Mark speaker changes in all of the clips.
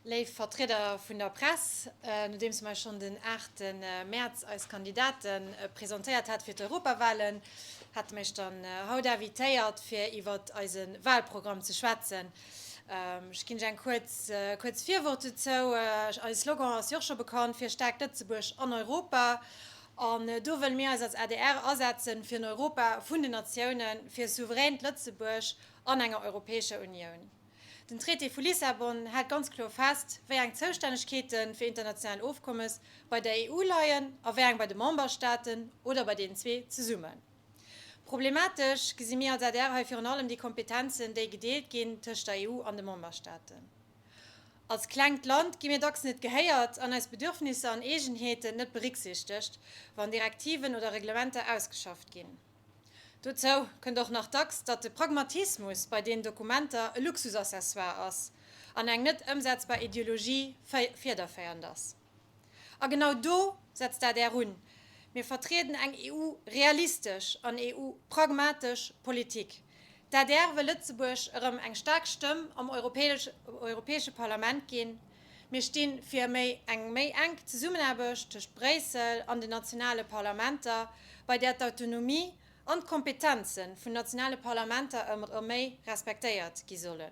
Speaker 1: Léif Vertrieder vun der Press, nodeems mer schonn den 8 Mäerz eis Kandidate presentéiert hat fir d'Europawahlen, hate mer iech dann haut invitéiert fir iwwert eise Wahlprogramm ze schwätzen. Ech ginn iech eng kuerz kuerz Virwort dozou. Eise Slogan ass jo och scho bekannt, Fir e staarkt Lëtzebuerg an Europa. An do wëlle mir eis als adr asetzen fir en Europa vun den Natiounen, fir e souveränt Lëtzebuerg an enger Europäescher Unioun. Den Traité vu Lissabon hält ganz kloer fest, wéi eng Zoustännegkeete fir international Ofkommes bei der EU leien a wéi eng bei de Memberstaaten oder bei deenen zwee zesummen. Problematesch gesi mir als adr hei virun allem déi Kompetenzen, déi gedeelt ginn tëscht der EU an de Memberstaaten. Als klengt Land gi mir dacks net gehéiert an eis Bedürfnisser an Eegenheeten net berichsichtegt, wann Direktiven oder Reglementer ausgeschafft ginn. Dozou kënnt och nach dacks, datt de Pragmatismus bei deenen Dokumenter e Luxusaccessoire ass an eng net ëmsetzbar Ideologie fiederféiernd ass. A genau do setzt d'ADR un. Mir vertrieden eng EU-realistesch an EU-pragmatesch Politik. D'ADR wëll Lëtzebuerg erëm eng staark Stëmm am Europäesche Parlament ginn. Mir sti fir méi eng méi enk Zesummenaarbecht tëscht Bréissel an den nationale Parlamenter, bei där d'Autonomie an d'Kompetenze vun nationale Parlamenter erëm méi respektéiert gi sollen.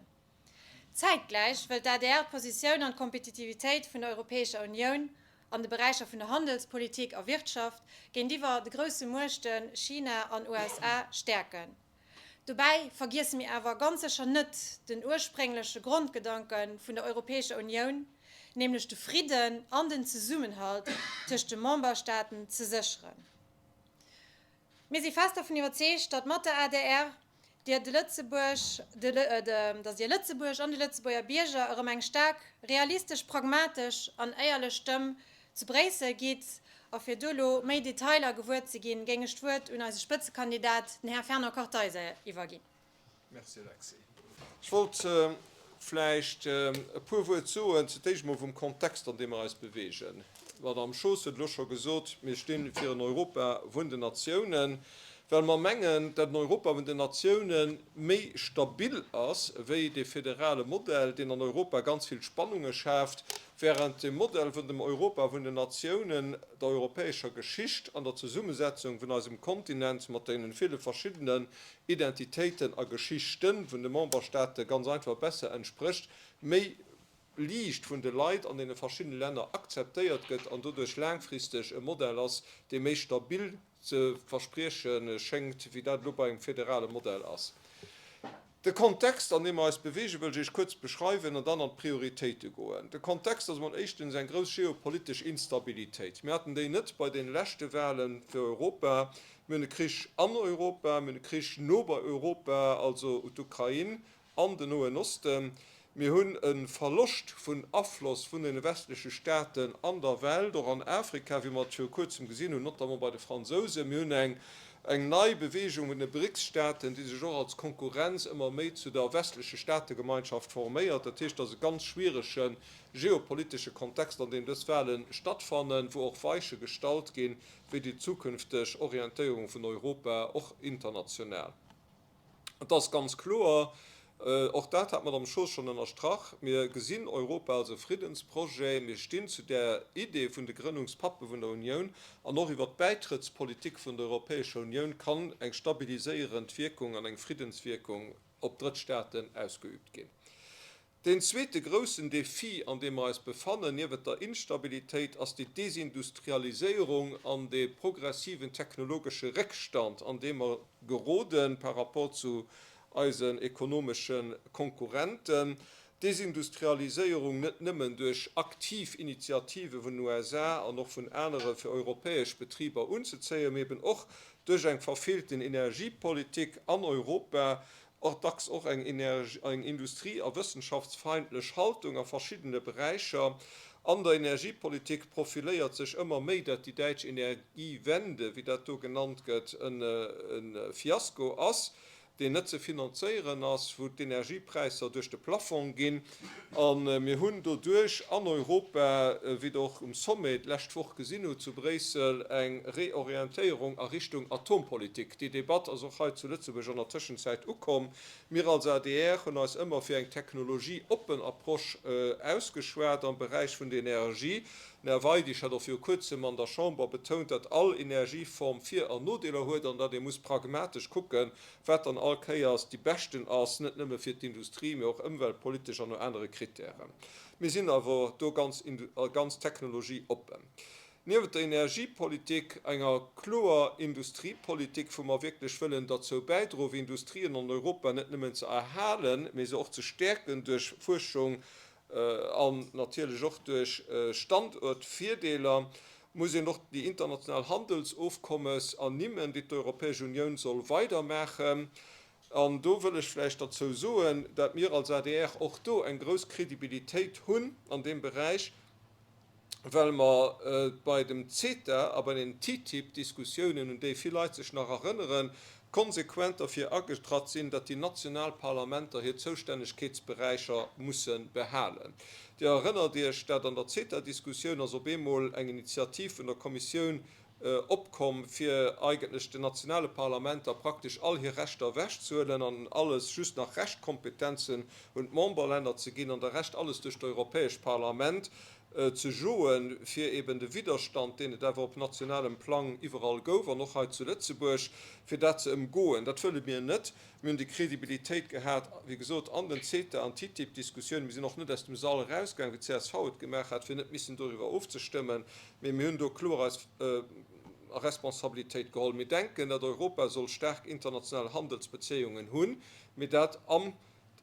Speaker 1: Zäitgläich wëllt d'ADR d'Positioun an d'Kompetitivitéit vun der Europäescher Unioun an de Beräicher vun der Handelspolitik a Wirtschaft géintiwwer de grousse Muechte China an USA stäerken. Dobäi vergiesse mir awer ganz sécher net den urspréngleche Grondgedanke vun der Europäescher Unioun, nämlech de Fridden an den Zesummenhalt tëscht de Memberstaaten ze sécheren. Mir si fest dervun iwwerzeegt, datt mat der adr Dir de Lëtzebuerg, datt Dir Lëtzebuerg an de Lëtzebuerger Bierger erëm eng staark, realistesch, pragmatesch an éierlech Stëmm zu Bréissel gitt. A fir do elo méi Detailer gewuer ze ginn, géing ech d'Wuert un eise Spëtzekandidat, den Här Fernand Kartheiser, iwwerginn.
Speaker 2: Merci Alexis. Ech wollt vläicht e puer Wuert soen, zu d'éischt emol vum Kontext, an deem mer eis bewegen. D'Madame Schoos huet elo scho gesot, mir sti fir en Europa vun den Natiounen, well mer mengen, dat en Europa vun den Natiounen méi stabil ass wéi dee federale Modell, deen an Europa ganz vill Spannunge schaaft, während de Modell vun dem Europa vun den Natiounen der europäescher Geschicht an der Zesummesetzung vun eisem Kontinent mat deene ville verschiddenen Identitéiten a Geschichte vun de Memberstaate ganz einfach besser entsprécht, méi liicht vun de Leit an deene verschiddene Länner akzeptéiert gëtt an doduerch laangfristeg e Modell ass, dee méi stabil ze versprieche schéngt, wéi dat elo bei engem federale Modell ass. De Kontext, an deem mer eis bewegen, wëll ech Iech kuerz beschreiwen an dann an d'Prioritéite goen. De Kontext ass emol éischtens eng grouss geopolitesch Instabilitéit. Mir haten déi net bei deene leschte Wahle fir Europa. Mir hunn e Krich an Europa, mir hunn e Krich no bei Europa, also d'Ukrain an den Noen Osten. Mir hunn e Verloscht vun Afloss vun deene westleche Staaten an der Welt, och an Afrika, wéi mer et viru kuerzem gesinn hunn, notamment bei de Fransousen. Mir hunn eng eng nei Bewegung vun de BRICS-Staaten, déi sech och als Konkurrenz ëmmer méi zu der westleche Staategemeinschaft forméiert. Dat heescht, et ass e ganz schwierege geopolitesche Kontext, an deem dës Wahle stattfannen, wou och Weiche gestallt ginn, wéi déi zukünfteg Orientéierung vun Europa, och international. Et ass ganz kloer, och dat hat d'Madame Schoos schonn ënnerstrach, mir gesinn Europa als e Friddensprojet. Mir stinn zu där Idee vun de Grënnungspappe vun der Unioun. An och iwwert d'Bäitrëttspolitik vun der Europäescher Unioun kann eng stabiliséierend Wierkung an eng Friddenswierkung op Drëttstaaten ausgeübt ginn. Deen zweete groussen Defi, an deem mer eis befannen, niewent der Instabilitéit, ass déi Desindustrialiséierung an dee progressiven technologesche Réckstand, an dee mer gerode par rapport zu eisen ekonomesche Konkurrenten. Desindustrialiséierung net nëmmen duerch aktiv Initiative vun den USA an och vun anere fir europäesch Betriber unzezéien, mee eben och duerch eng verfeelten Energiepolitik an Europa, och dacks och eng eng industrie a wëssenschaftsfeindlech Haltung a verschiddene Beräicher. An der Energiepolitik profiléiert sech ëmmer méi, dat déi däitsch Energiewende, wéi dat do genannt gëtt, e Fiasko ass. deen net ze finanzéieren ass, wou d'Energiepräisser duerch de Plafong ginn. A mir hunn doduerch an Europa, wéi Der och um Sommet d'lescht Woch gesinn hutt zu Bréissel, eng Reorientéierung a Richtung Atompolitik. Déi Debatt ass och hei zu Lëtzebuerg an der Tëschenzäit ukomm. Mir als adr hunn eis ëmmer fir eng technologieoppen Approche ausgeschwat am Beräich vun der Energie. Den Här Weidig hat och viru Kuerzem an der Chamber betount, datt all Energieform Vir an Nodeeler huet an datt ee muss pragmatesch kucken, wat dann all Kéiers déi beschten ass, net nëmme fir d'Industrie, mee och ëmweltpolitesch an no anere Krittären. Mir sinn awer do ganz, ganz technologieoppen. Niewent der Energiepolitik, enger kloer Industriepolitik, wou mer wierklech wëllen derzou bäidroen, Industrien an Europa net nëmmen ze erhalen, mee se och ze stäerken duerch Fuerschung an natierlech och duerch Standuertvirdeeler, muss een och déi international Handelsofkommes ernimmen, déi d'Europäesch Unioun soll weidermaachen. An do wëll ech vläicht derzou soen, dat mir als adr och do eng grouss Kredibilitéit hunn an deem Beräich, well mer bei dem CETA a bei den TTIP-Diskussiounen, un déi vill Leit sech nach erënneren, konsequent derfir agetratt sinn, datt déi national Parlamenter hir Zoustännegkeetsberäicher musse behalen. Dir erënnert Iech, dat an der CETA-Diskussioun ass op eemol eng Initiativ vun der Kommissioun opkomm, fir eigentlech den nationale Parlamenter praktesch all hir Rechter ewechzehuelen an alles just nach Reschtkompetenzen un d'Memberlänner ze ginn an de Rescht alles duerch d'Europäescht Parlament ze joen, fir eben de Widderstand, deen et awer op nationalem Plang iwwerall gouf an och hei zu Lëtzebuerg, fir dat ze ëmgoen. Dat wëlle mir net. Mir hunn déi Kredibilitéit gehat, wéi gesot, an den CETA an TTIP-Diskussiounen. Mir sinn och net aus dem Sall erausgaangen, wéi d'CSV et gemaach hat, fir net missen doriwwer ofzestëmmen. Mee mir hunn do kloer eis Responsabilitéit geholl. Mir denken, datt Europa soll staark international Handelsbezéiungen hunn, mee dat am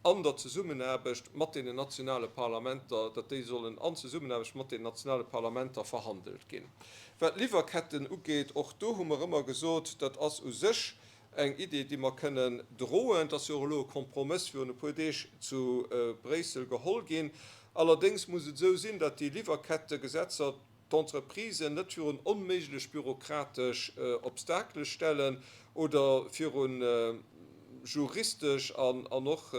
Speaker 2: an der Zesummenaarbecht mat deenen nationale Parlamenter, datt déi sollen an Zesummenaarbecht mat deenen nationale Parlamenter verhandelt ginn. Wat d'Liwwerketten ugeet, och do hu mer ëmmer gesot, dat ass u sech eng Idee, déi mer kënnen droen. Et ass jo och elo e Kompromëss virun e puer Deeg zu Bréissel geholl ginn. Allerdéngs muss et esou sinn, datt déi Liwwerkettegesetzer d'Entreprisen net virun onméiglech bürokratesch Obstakele stellen oder viru juristesch an och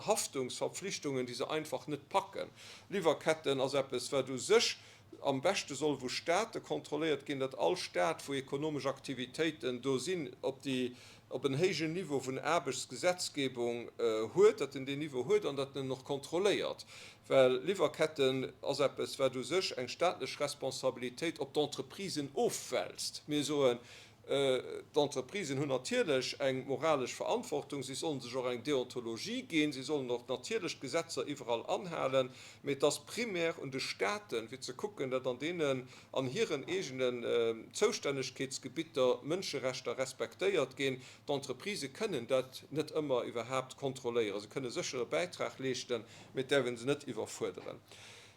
Speaker 2: Haftungsverpflichtungen, déi se einfach net packen. Liwwerketten ass eppes, wat u sech am beschte soll vu Staate kontrolléiert ginn, datt all Staat, wou ekonomesch Aktivitéiten do sinn, op déi op en héijen Niveau vun Aarbechtsgesetzgebung huet, datt en deen Niveau huet an datt en en och kontrolléiert. Well Liwwerketten ass eppes, wat u sech eng staatlech Responsabilitéit op d'Entreprisen ofwälzt. Mir soen, D'Entreprisen hunn natierlech eng moralesch Verantwortung, si sollen sech och eng Deontologie ginn, si sollen och natierlech d'Gesetzer iwwerall anhalen, mee et ass primär un de Staaten, fir ze kucken, datt an deenen, an hiren eegenen Zoustännegkeetsgebitter Mënscherechter respektéiert ginn. D'Entreprisë kënnen dat net ëmmer iwwerhaapt kontrolléieren. Se kënne sécher e Bäitrag leeschten, mee et däerf ee se net iwwerfuerderen.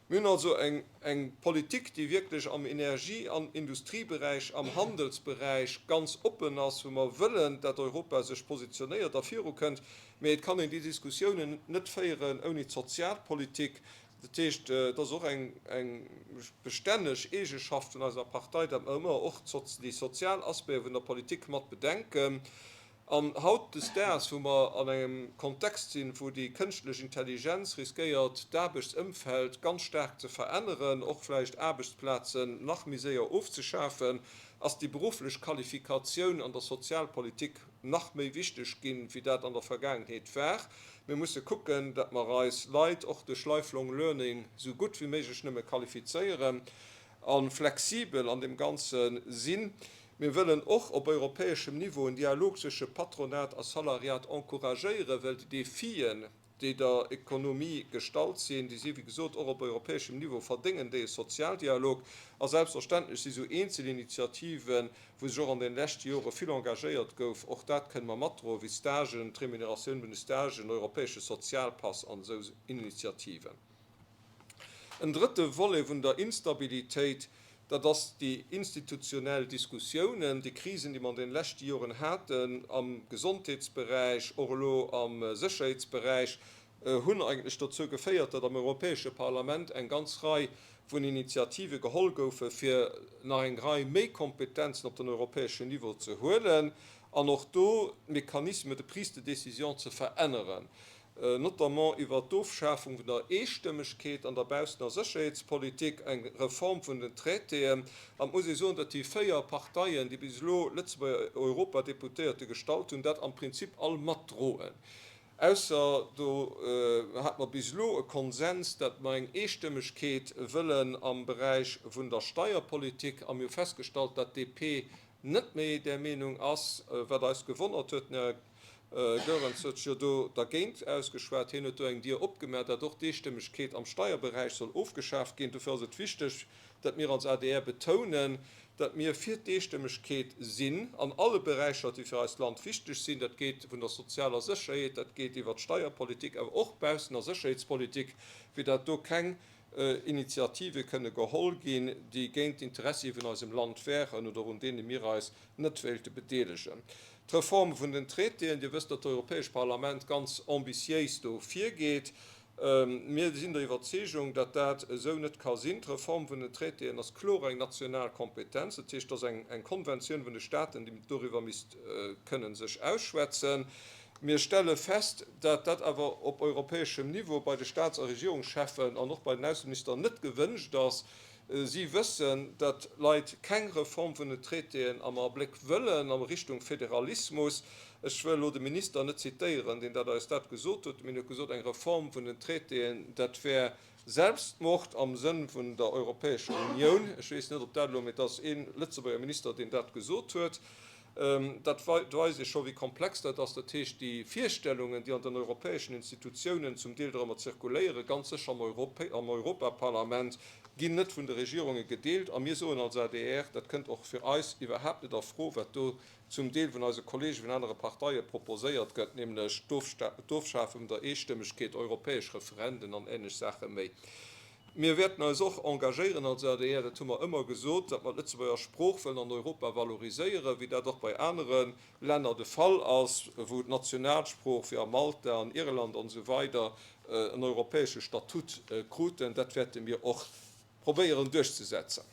Speaker 2: Mir hunn also eng eng Politik, déi wierklech am Energie an Industrieberäich, am Handelsberäich ganz oppen ass, wou mer wëllen, dat Europa sech positionéiert a virukënnt. Mee et kann een déi Diskussiounen net féieren ouni d'Sozialpolitik. Dat heescht, et ass och eng eng bestänneg Eegeschaft vun eiser Partei, dat mer ëmmer och déi sozial Aspecte vun der Politik mat bedenken. An hautdesdaags, wou mer an engem Kontext sinn, wou déi kënschtlech Intelligenz riskéiert, d'Aarbechtsëmfeld ganz staark ze veränneren, och vläicht Aarbechtsplazen nach méi séier ofzeschafen, ass déi berufflech Qualifikatioun an der Sozialpolitik nach méi wichteg ginn, wéi dat an der Vergaangenheet war. Mir musse kucken, datt mer eis Leit och duerch Lifelong Learning esou gutt wéi méiglech nëmme qualifizéieren a flexibel an deem Ganze sinn. Mir wëllen och op europäeschem Niveau en Dialog zwësche Patronat a Salariat encouragéieren, well déi Defien, déi der Ekonomie gestallt sinn, déi si wéi gesot och op europäeschem Niveau, verdéngen déi e Sozialdialog. A selbstverständlech si sou eenzel Initiativen, wou sech och an den leschte Jore vill engagéiert gouf, och dat kënne mer matdroen, wéi Stagen, d'Remuneratioun vun de Stagen, europäesche Sozialpass an esou Initiativen. En drëtte Volet vun der Instabilitéit, dat ass déi institutionell Diskussiounen, déi Krisen, déi mer an deene leschte Joren haten am Gesondheetsberäich, och elo am Sécherheetsberäich, hunn eigentlech dozou geféiert, datt am Europäesche Parlament eng ganz Rei vun Initiative geholl goufe fir nach eng Rei méi Kompetenzen op den europäeschen Niveau ze huelen. An och do d'Mécanismes de prise de décision ze veränneren, notamment iwwert d'Ofschafung vun der Eestëmmegkeet an der Baussen a Sécherheetspolitik, eng Reform vun den Traitéen. An et muss ee soen, datt déi 4 Parteien, déi bis elo Lëtzebuerger Europadeputéierte gestallt hunn, dat am Prinzip all matdroen. Ausser do hate mer bis elo e Konsens, datt mer eng Eestëmmegkeet wëllen am Beräich vun der Steierpolitik. A mir hu festgestallt, datt d'DP net méi där Meenung ass, wat eis gewonnert huet. Den Här Goerens huet sech jo do dergéint ausgeschwat. Hien huet do eng Dier opgemaach, datt och d'Eestëmmegkeet am Steierberäich soll ofgeschaaft ginn. Dofir ass et wichteg, datt mir als adr betounen, datt mir fir d'Eestëmmegkeet sinn an alle Beräicher, déi fir eist Land wichteg sinn. Dat geet vun der sozialer Sécherheet, dat geet iwwert d'Steierpolitik, awer och Baussen a Sécherheetspolitik, fir datt do keng Initiative kënne geholl ginn, déi géint d'Interessie vun eisem Land wären oder un deene mir eis net wéilte bedeelegen. D'Reform vun den Traitéen, Dir wësst, datt d'Europäescht Parlament ganz ambitiéis do virgeet. Mir sinn der Iwwerzeegung, datt dat esou net ka sinn. D'Reform vun den Traitéen ass kloer eng national Kompetenz. Dat heescht, et ass eng Konventioun vun de Staten, déi doriwwer misst kënnen sech ausschwätzen. Mir stelle fest, datt dat awer op europäeschem Niveau bei de Staats a Regierungscheffen an och bei den Ausseminister net gewënscht ass. Si wëssen, datt Leit keng Reform vun den Traitéen am Abléck wëllen a Richtung Federalismus. Ech wëll elo de Minister net zitéieren, deen dat eis dat gesot huet, mee en huet gesot, eng Reform vun den Traitéen, dat wär Selbstmord am Sënn vun der Europäescher Unioun. Ech weess net, ob dat elo, mee et ass ee Lëtzebuerger Minister, deen dat gesot huet. Dat weist ee scho wéi komplex dat ass. Dat heescht, déi Virstellungen, déi an den europäeschen Institutiounen zum Deel dorëmmer zirkuléieren, ganz sécher am Europaparlament, ginn net vun de Regierunge gedeelt. A mir soen als adr, dat kënnt och fir eis iwwerhaapt net a Fro, wat do zum Deel vun eise Kollege vun anere Parteie proposéiert gëtt, nämlech d'Ofschafe vun der Eestëmmegkeet, europäesch Referenden an ähnlech Saache méi. Mir wäerten eis och engagéieren als adr, dat hu mer ëmmer gesot, datt mer d'Lëtzebuerger Sprooch wëllen an Europa valoriséieren, wéi dat och bei anere Länner de Fall ass, wou d'Nationalsprooch, wéi a Malta, an Irland an esou weider, en europäesche Statut kruten. Dat wäerte mir och probéieren duerchzesetzen.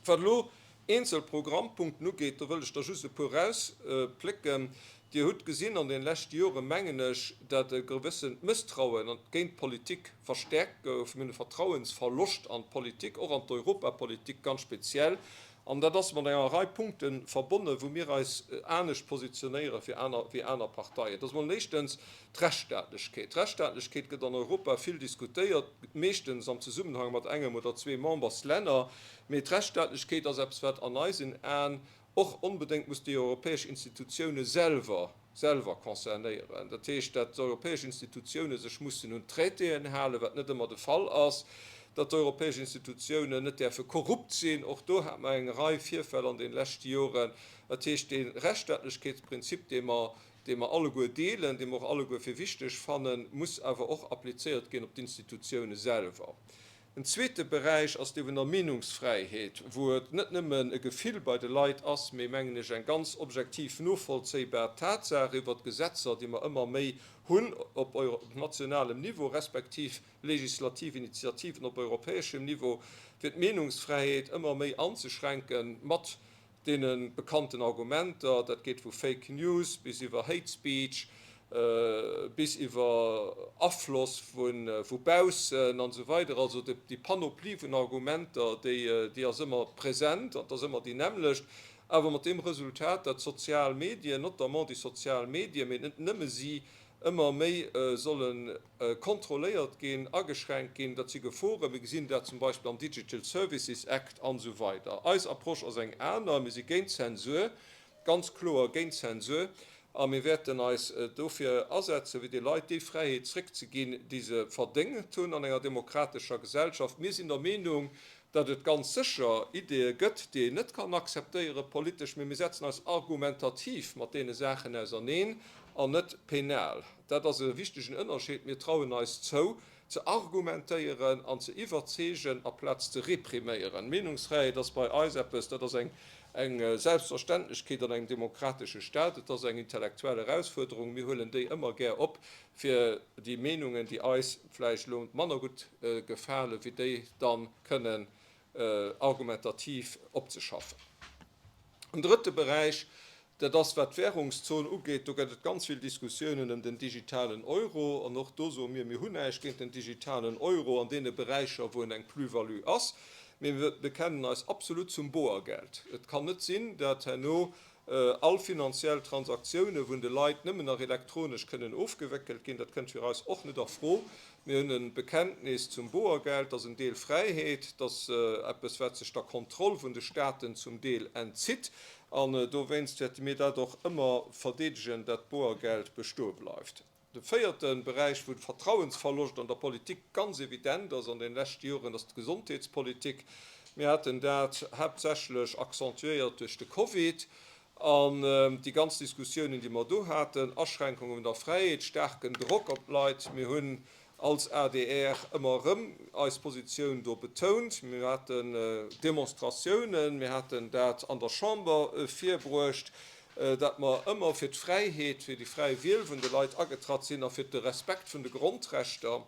Speaker 2: Wat elo eenzel Programmpunkten ugeet, do wëll ech der just e puer erausplécken. Dir hutt gesinn an den leschte Joren, mengen ech, dat e gewëssent Mësstrauen géint d'Politik verstärkt gouf. Mir hunn e Vertrauensverloscht an d'Politik, och an d'Europapolitik ganz speziell. An dat ass mat enger Rei Punkte verbonnen, wou mir eis anescht positionéiere wéi aner Parteien. Dat ass emol éischtens D'Rechtsstaatlechkeet. D'Rechtsstaatlechkeet gëtt an Europa vill diskutéiert, meeschtens am Zesummenhang mat engem oder zwee Memberslänner. Mee d'Rechtsstaatlechkeet ass eppes, wat an eisen Aen och onbedéngt muss déi europäesch Institutioune selwer, selwer concernéieren. Dat heescht, dat d'europäesch Institutioune sech mussen un d'Traitéen halen, wat net ëmmer de Fall ass, datt d'europäesch Institutiounen net däerfe korrupt sinn, och do hate mer eng Rei Virfäll an de leschte Joren. Dat heescht, dee Rechtsstaatlechkeetsprinzip, dee mer dee mer alleguer deelen, dee mer och alleguer fir wichteg fannen, muss awer och applizéiert ginn op d'Institutioune selwer. En zweete Beräich ass dee vun der Meenungsfräiheet, wou et net nëmmen e Gefill bei de Leit ass, mee, mengen ech, eng ganz objektiv novollzéibar Tatsaach iwwert d'Gesetzer, déi mer ëmmer méi hunn op nationalem Niveau, respektiv legislativ Initiativen op europäeschem Niveau, fir d'Meenungsfräiheet ëmmer méi anzeschränken, mat Deene bekannten Argumenter, dat geet vu Fake News bis iwwer Hate Speech, bis iwwer Afloss vu baussen an esou weider, also déi Panoplie vun Argumenter, déi ass ëmmer present an et ass ëmmer déi nämmlecht, awer mat deem Resultat, datt d'sozial Medien, notamment déi sozial Medien, mee net nëmme si, ëmmer méi solle kontrolléiert ginn, ageschränkt ginn. Dat si Geforen. Mir gesinn dat zum Beispill am Digital Services Act an esou weider. Eis Approche ass eng aner. Mir si géint Zensur, ganz kloer géint Zensur, a mir wäerten eis dofir asetzen, fir de Leit déi Fräiheet zréckzeginn, déi se verdéngt hunn an enger demokratescher Gesellschaft. Mir sinn der Meenung, datt et ganz sécher Ideeë gëtt, déi een net kann akzeptéieren politesch, mee mir setzen eis argumentativ mat deene Saachen auserneen an net penal. Dat ass e wichtegen Ënnerscheed. Mir trauen eis zou, ze argumentéieren an ze iwwerzeegen, aplaz ze repriméieren. Meenungsfräiheet ass bei eis eppes, dat ass eng Selbstverständlechkeet an engem demokratesche Staat. Et ass eng intellektuell Erausfuerderung. Mir huelen déi ëmmer gär op, fir déi Meenungen, déi eis vläicht elo manner gutt gefalen, fir déi da kënnen argumentativ opzeschaffen. En drëtte Beräich. Dat ass, wat d'Währungszon ugeet, do gëtt et ganz vill Diskussiounen ëm den digitalen Euro. An och do soe mir, mir hunn näischt géint den digitalen Euro an deene Beräicher, wou en eng Plus-value ass, mee mir bekennen eis absolut zum Boergeld. Et kann net sinn, dat herno all finanziell Transaktioune vun de Leit nëmmen nach elektronesch kënnen ofgewéckelt ginn. Dat kënnt fir eis och net a Fro. Mir hunn e Bekenntnis zum Boergeld, dat ass en Deel Fräiheet, dat ass eppes, wat sech der Kontroll vun de Staaten zum Deel entzitt. An dowéinst wäerte mir dat och ëmmer verdeedegen, dat d'Boergeld bestoe bleift. De véierte Beräich, wou de Vertrauensverloscht an der Politik ganz evident ass an den leschte Joren, ass d'Gesondheetspolitik. Mir haten dat haaptsächlech accentuéiert duerch de Covid an déi ganz Diskussiounen, déi mer do haten, Aschränkungen vun der Fräiheet, staarken Drock op d'Leit. Mir hunn als adr ëmmer erëm eis Positioun do betount. Mir haten Demonstratiounen, mir haten dat an der Chamber virbruecht, datt mer ëmmer fir d'Fräiheet, fir déi fräi Wiel vun de Leit agetratt sinn a fir de Respekt vun de Grondrechter.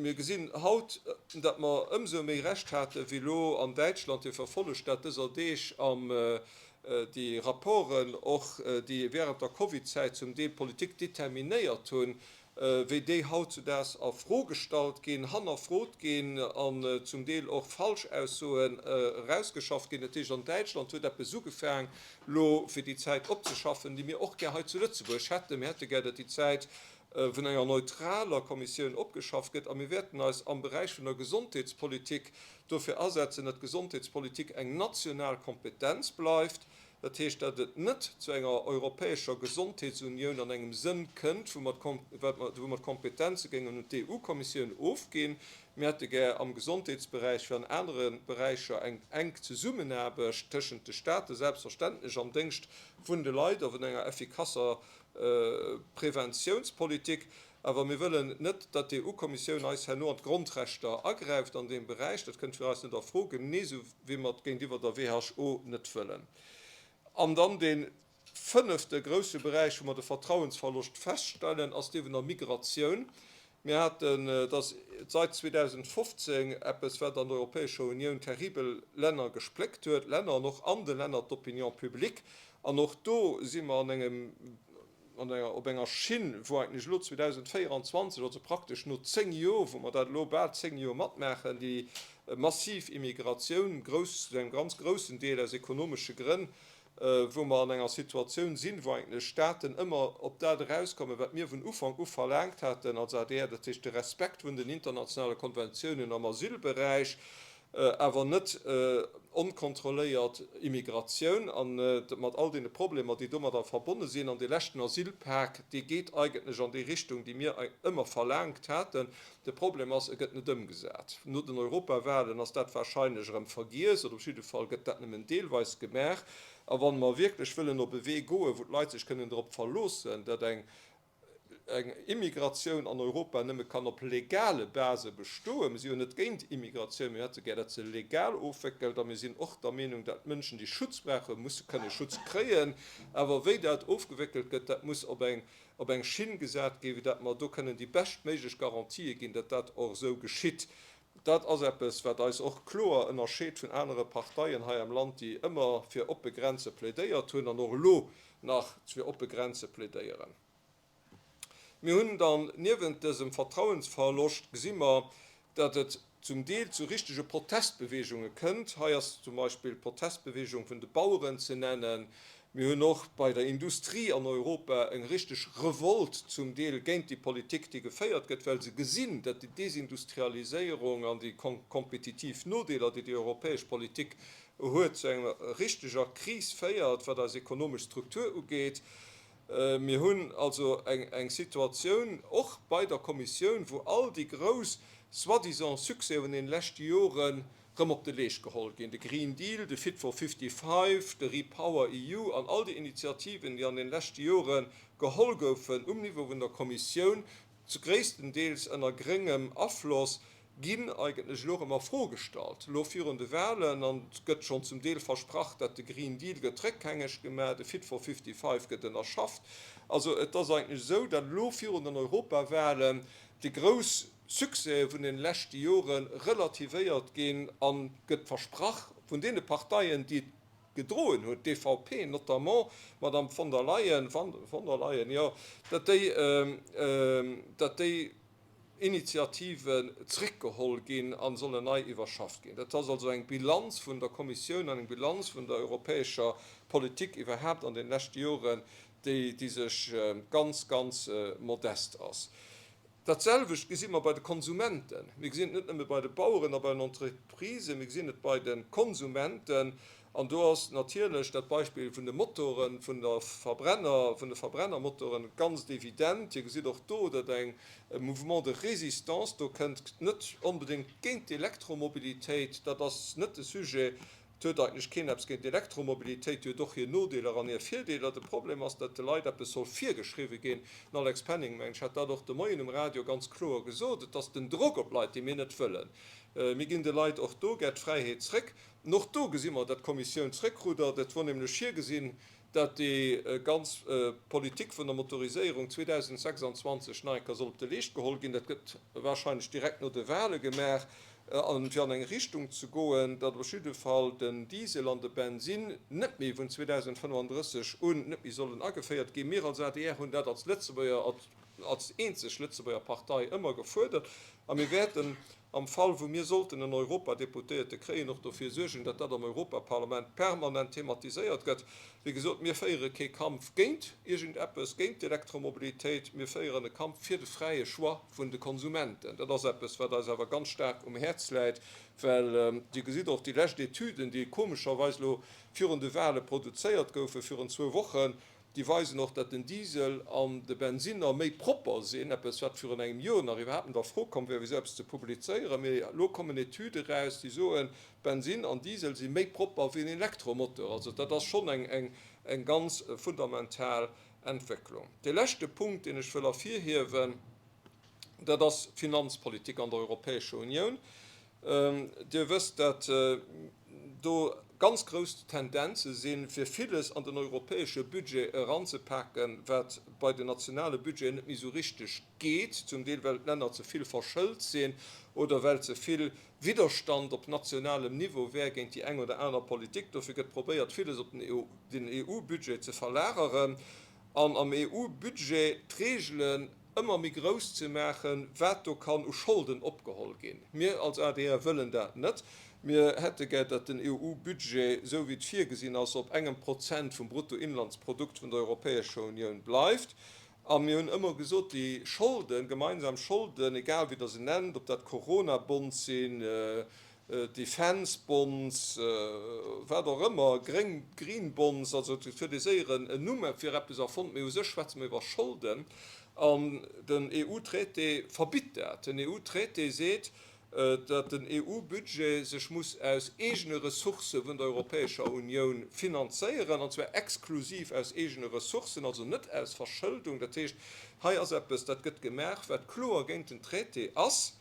Speaker 2: Mir gesinn haut, datt mer ëmsou méi Recht hate wéi elo an Däitschland. Dir verfollegt dat dëser Deeg am déi Rapporten och, déi während der Covid-Zäit zum Deel d'Politik determinéiert hunn, wéi déi hautzudaags a Fro gestallt ginn, hannerfrot ginn an zum Deel och Falschaussoen erausgeschafft ginn. Dat heescht, an Däitschland huet eppes ugefaang elo fir déi Zäit opzeschaffen, déi mir och gär hei zu Lëtzebuerg hätten. Mir hätte gär, datt déi Zäit vun enger neutraler Kommissioun opgeschafft gëtt. A mir wäerten eis am Beräich vun der Gesondheetspolitik dofir asetzen, datt d'Gesondheetspolitik eng national Kompetenz bleift. Dat heescht, datt et net zu enger europäescher Gesondheetsunioun an engem Sënn kënnt, wou mer d'Kompetenze géingen un d'EU-Kommissioun ofginn. Mir hätte gär am Gesondheetsberäich wéi an anere Beräicher eng enk Zesummenaarbecht tëschent de Staate, selbstverständlech am Déngscht vun de Leit a vun enger effikasser Preventiounspolitik. Awer mir wëllen net, datt d'EU-Kommissioun eis herno an d'Grondrechter agräift an deem Beräich. Dat kënnt fir eis net a Fro, genee sou wéi mer et géintiwwer der WHO net wëllen. An dann dee fënnefte grousse Beräich, wou mer de Vertrauensverloscht feststellen, ass dee vun der Migratioun. Mir haten, et ass seit 2015 eppes, wat an der Europäescher Unioun terribel Länner gespléckt huet, Länner an och an de Länner d'Opinion publique. An och do si mer an engem, an enger, op enger Schinn, wou eigentlech elo 2024, also praktesch no 10 Joer, wou mer dat elo bal 10 Joer matmaachen, déi massiv Immigratioun, grouss, zu engem ganz groussen Deel aus ekonomesche Grënn, wou mer an enger Situatioun sinn, wou eigentlech Staaten ëmmer op dat erauskommen, wat mir vun Ufank u verlaangt haten als adr, dat heescht de Respekt vun den internationale Konventiounen am Asylberäich, awer net onkontrolléiert Immigratioun a mat all deene Problemer, déi domadder verbonne sinn. An dee leschten Asylpak, dee geet eigentlech an déi Richtung, déi mir ëmmer verlaangt haten. De Problem ass, e gëtt net ëmgesat. No den Europawahlen ass dat wahrscheinlech erëm vergiess, oder op jidde Fall gëtt dat nëmmen deelweis gemaach. A wa mer wierklech wëllen op e Wee goen, wou d'Leit sech kënnen drop verloossen, datt eng eng Immigratioun an Europa nëmme kann op legale Base bestoen. Mir si jo net géint Immigratioun, mir hätte gär, datt se legal ofwéckelt. A mir sinn och der Meenung, datt Mënschen, déi Schutz brauchen, musse kënne Schutz kréien. Awer wéi dat ofgewéckelt gëtt, dat muss op eng op eng Schinn gesat ginn, fir datt mer do kënnen déi beschtméiglech Garantië ginn, datt dat och esou geschitt. Dat ass eppes, wat eis och kloer ënnerscheet vun anere Parteien hei am Land, déi ëmmer fir oppe Grenze plädéiert hunn an och elo nach fir oppe Grenze plädéieren. Mir hunn dann niewent dësem Vertrauensverloscht gesi mer, datt et zum Deel zu richtege Protestbewegunge kënnt. Hei ass zum Beispill d'Protestbewegung vun de Baueren ze nennen. Mir hunn och bei der Industrie an Europa eng richteg Revolte zum Deel géint déi Politik, déi geféiert gëtt, well se gesinn, datt déi Desindustrialiséierung an déi kompetitiv Nodeeler, déi déi europäesch Politik huet, zu enger richteger Kris féiert, wat eis ekonomesch Struktur ugeet. Mir hunn also eng Situatioun, och bei der Kommissioun, wou all déi grouss soi-disant Succèsen vun deene leschte Joren rëm op de Leescht geholl ginn, de Green Deal, de Fit for 55, de Repower EU an all déi Initiativen, déi an deene leschte Jore geholl goufen um Niveau vun der Kommissioun, zu gréisstendeels ënner gréngem Afloss, ginn eigentlech elo erëm a Fro gestallt, elo virun de Wahlen, an et gëtt schonn zum Deel versprach, dat de Green Deal gëtt réckhängeg gemaach, de Fit for 55 gëtt ënnerschafft. Also et ass eigentlech esou, datt elo virun den Europawahlen déi grouss Succèse vun den leschte Jore relativéiert ginn an gëtt versprach vun deene Parteien, déi et. gedroen huet, d'EVP notamment, d'Madame von der Leyen, von der Leyen, jo, datt déi, datt déi Initiativen zréckgeholl ginn a sollen nei iwwerschafft ginn. Dat ass also eng Bilanz vun der Kommissioun an eng Bilanz vun der europäescher Politik iwwerhaapt an den leschte Joren, déi, déi sech ganz, ganz modest ass. Dat selwecht gesi mer bei de Konsumenten. Mir gesinn et net nëmme bei de Baueren a bei den Entreprisen, mir gesinn et bei de Konsumenten. An do ass natierlech dat Beispill vun de Motoren, vun der Verbrenner, vun de Verbrennermotoren ganz evident. Dir gesitt och do, datt eng e Mouvement de résistance do kënnt, net onbedéngt géint d'Elektromobilitéit, dat ass net de Sujet, Et huet eigentlech keen eppes géint d'Elektromobilitéit, déi huet och hir Nodeeler an hir Virdeeler. De Problem ass, datt de Leit eppes soll virgeschriwwe ginn. Den Alex Penning, mengen ech, hat dat och de Moien um Radio ganz kloer gesot, Et ass den Drock op d'Leit, dee mir net wëllen. Mir ginn de Leit och do gär d'Fräiheet zréck. An och do gesi mer, datt d'Kommissioun zréckruddert. Et wor nämlech virgesinn, datt déi ganz Politik vun der Motoriséierung 2026 nach eng Kéier soll op de Leescht geholl ginn. Dat gëtt wahrscheinlech direkt no de Wahle gemaach. An fir an eng Richtung ze goen, datt op jidde Fall den Diesel an de Bensinn net méi vun 2035 un net méi sollen ageféiert ginn. Mir als adr hunn dat als Lëtzebuerger, als eenzeg Lëtzebuerger Partei ëmmer gefuerdert a mir wäerten am Fall wou mir sollten en Europadeputéierte kréien, och dofir suergen, datt dat am Europaparlament permanent thematiséiert gëtt. Wéi gesot, mir féiere kee Kampf géint iergendeppes, géint d'Elektromobilitéit, mir féieren e Kampf fir de fräie Choix vun de Konsumenten. Dat ass eppes, wat eis awer ganz staark um Häerz läit, well Dir gesitt och déi lescht Etüden, déi komescherweis elo virun de Wahle produzéiert goufen, virun zwou Wochen, déi weisen och, datt den Diesel an de Bensinner méi propper sinn, eppes, wat virun engem Joer nach iwwerhaapt net a Fro komm wär, fir esou eppes ze publizéieren. Mee elo kommen Etüde eraus, déi soen, Bensin an Diesel si méi propper wéi en Elektromotor. Also dat ass schonn eng ganz fundamental Entwécklung. Dee leschte Punkt, deen ech wëll ervirhiewen, dat ass d'Finanzpolitik an der Europäescher Unioun. Dir wësst, dat do ganz grouss Tendenze sinn, fir villes an den europäesche Budget eranzepaken, wat bei den nationale Budgeten net méi esou richteg geet, zum Deel well d'Länner ze vill verschëlt sinn oder well ze vill Widderstand op nationalem Niveau wär géint déi eng oder aner Politik. Dofir gëtt probéiert, villes op den EU-Budget ze verlageren an am EU-Budget d'Reegelen ëmmer méi grouss ze maachen, wat do kann u Scholden opgeholl ginn. Mir als adr wëllen dat net. Mir hätte gär, datt den EU-Budget, esou wéi et virgesinn ass, op engem Prozent vum Bruttoinlandsprodukt vun der Europäescher Unioun bleift. A mir hunn ëmmer gesot, déi Scholden, gemeinsam Scholden, egal wéi Der se nennt, ob dat Corona-Bonds sinn, Defence Bonds, wat och ëmmer, gréng, Green Bonds, also et huet ee séier en Numm fir eppes erfonnt, mee u sech schwätze mer iwwer Scholden. An den EU-Traité verbitt dat. Den EU-Traité seet, datt den EU-Budget sech muss aus eegene Ressourcë vun der Europäescher Unioun finanzéieren, an zwar exklusiv aus eegene Ressourcen, also net aus Verschëldung. Dat heescht, hei ass eppes, dat gëtt gemaach, wat kloer géint den Traité ass.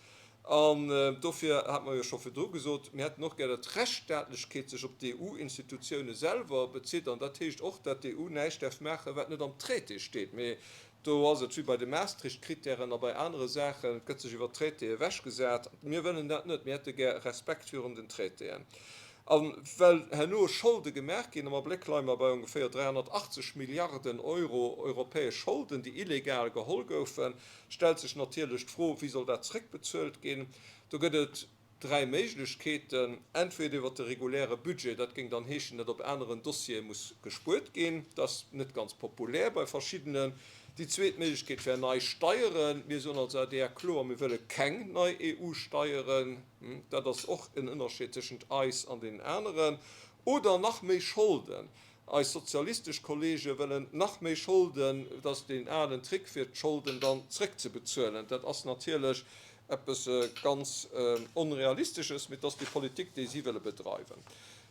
Speaker 2: An dofir hate mer jo scho virdru gesot, mir hätten och gär, datt d'Rechtsstaatlechkeet sech op d'EU-Institutioune selwer bezitt. An dat heescht och, datt d'EU näischt däerf maachen, wat net am Traité steet. Mee Do ass et wéi bei de Maastricht-Kritären a bei anere Saachen, et gëtt sech iwwer d'Traitéë ewechgesat. Mir wëllen dat net. Mir hätte gär Respekt virun den Traitéen. A well herno Scholde gemaach ginn, am Abléck leie mer bei ongeféier 380 Milliarden Euro europäesch Scholden, déi illegal geholl goufen, stellt sech natierlech d'Fro, Wéi soll dat zréckbezuelt ginn? Do gëtt et Dräi Méiglechkeeten, entweder iwwer de reguläre Budget, dat géing dann heeschen, datt op aneren Dossiere muss gespuert ginn, dat ass net ganz populär bei verschiddenen. Déi zweet Méiglechkeet wär nei Steieren. Mir soen als adr kloer, mir wëlle keng nei EU-Steieren. Dat ass och en Ënnerscheed tëschent eis an deenen aneren. Oder nach méi Scholden. Eis sozialistesch Kollege wëllen nach méi Scholden, et ass deen alen Trick fir d'Scholden dann zréckzebezuelen. Dat ass natierlech eppes ganz Onrealistesches, mee et ass déi Politik, déi si wëlle bedreiwen.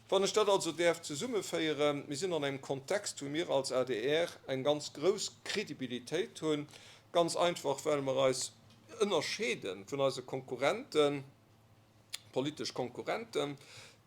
Speaker 2: Wann ech dat also däerf zesummeféieren, Mir sinn an engem Kontext, wou mir als adr eng ganz grouss Kredibilitéit hunn, ganz einfach well mer eis ënnerscheede vun eise Konkurrenten, politesch Konkurrenten,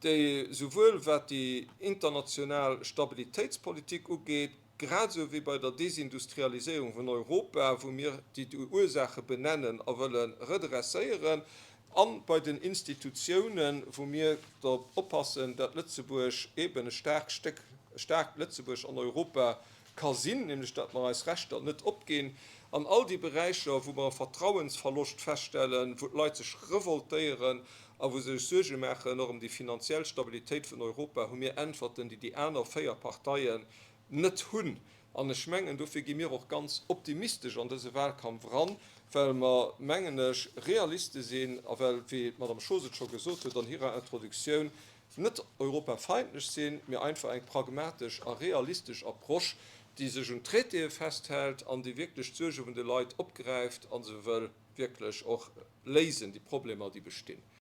Speaker 2: déi souwuel wat déi international Stabilitéitspolitik ugeet, grad esou wéi bei der Desindustrialiséierung vun Europa, wou mir déi Ursaache benennen a wëlle redresséieren. A bei den Institutiounen, wou mir drop oppassen, dat Lëtzebuerg eben e staark Stéck, e staarkt Lëtzebuerg an Europa ka sinn, nämlech dat mer eis Rechter net opginn. An all déi Beräicher, wou mer e Vertrauensverloscht feststellen, wou d'Leit sech revoltéieren a wou se sech Suerge maachen och ëm déi finanziell Stabilitéit vun Europa, hu mir Äntwerten, déi déi aner 4 Parteien net hunn. An ech mengen, dofir gi mir och ganz optimistesch an dëse Wahlkampf eran, well mer, mengen ech, Realiste sinn a well, wéi d'Madame Schoos et scho gesot huet an hirer Introductioun, net europafeindlech sinn, mee einfach eng pragmatesch a realistesch Approche, déi sech un d'Traitéë festhält an déi wierklech d'Suerge vun de Leit opgräift a se wëll wierklech och léisen, déi Problemer, déi bestinn.